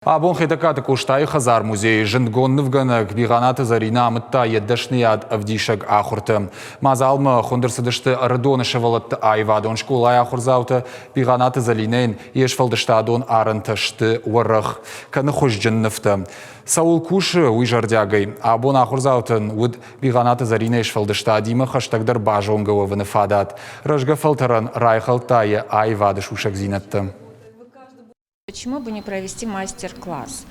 Абон Хетӕгкаты Къостайы хӕдзар-музейы зындгонд нывгӕнӕг Бигъанаты Зӕринӕ амыдта йӕ дӕсныйад ӕвдисӕг ахуыртӕ. Мадзалмӕ хуынд ӕрцыдысты Ӕрыдоны сывӕллӕтты аивадон скъолайы ахуырдзаутӕ. Бигъанаты Зӕлинӕйӕн йе сфӕлдыстадон арӕнтӕ сты уӕрӕх, кӕны хуызджын нывтӕ. Цӕуыл кусы, уый зӕрдиагӕй. Абон ахуырдзаутӕн уыд Бигъанаты Зӕринӕйы сфӕлдыстадимӕ хӕстӕгдӕр базонгӕ уӕвыны фадат. Рӕзгӕ фӕлтӕрӕн райхӕлдта йӕ аивады сусӕгдзинӕдтӕ. Почему бы не провести мастер-класс?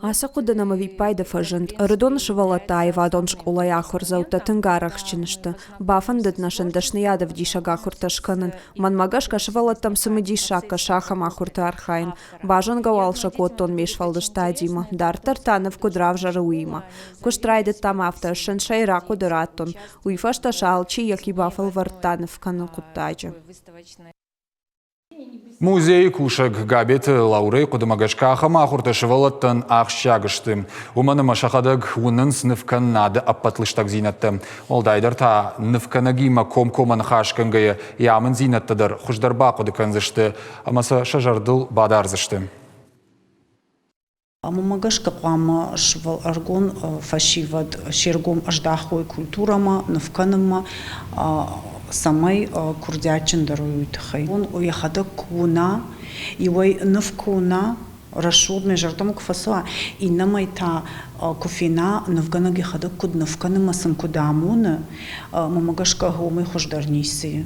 Ацы хъуыды нӕм ӕвиппайды фӕзынд. Ӕрыдоны сывӕллӕттӕ аивадон скъолайы ахуырдзӕуттӕ тынг арӕхстджын сты. Бафӕндыд нӕ сын дӕсныйад ӕвдисӕг ахуыртӕ скӕнын. Мӕнмӕ гӕсгӕ сывӕллӕттӕм цымыдиссаг кӕсы ахӕм ахуырты архайын. Базонгӕ уал сӕ кодтон ме сфӕлдыстадимӕ, дарддӕр та ныв куыд равзӕры, уыимӕ. Куыст райдыдтам афтӕ, сын сӕйраг хъуыды радтон. Уый фӕстӕ сӕ алчи йӕхи бафӕлвӕрдта ныв кӕнын хъуыддаджы. Музейы кусӕг Габеты Лаурӕйы хъуыдымӕ гӕсгӕ ахӕм ахуыртӕ сывӕллӕттӕн ахсджиаг сты, уымӕн ӕмӕ сӕхӕдӕг уынынц нывкӕнынады ӕппӕт лыстӕгдзинӕдтӕ. Уӕлдайдӕр та нывкӕнӕгимӕ комкоммӕ ныхасгӕнгӕйӕ йӕ амынддзинӕдтӕ дӕр хуыздӕр бахъуыды кӕндзысты ӕмӕ сӕ сӕ зӕрдыл бадардзысты. Мӕнмӕ гӕсгӕ хъуамӕ ӕрыгон фӕсивӕд се ргом ӕздахой культурӕмӕ, ныв кӕнынмӕ, цӕмӕй курдиатджындӕр уой, уый тыххӕй. Йӕхӕдӕг куы уына, иуӕй ныв куы уына, рӕсугъд мӕ зӕрдӕмӕ куы фӕцӕуа, иннӕмӕй та куы фена, нывгӕнӕг йӕхӕдӕг куыд ныв кӕны ӕмӕ сын куыд амоны, мӕнмӕ гӕсгӕ уымӕй хуыздӕр ницы и.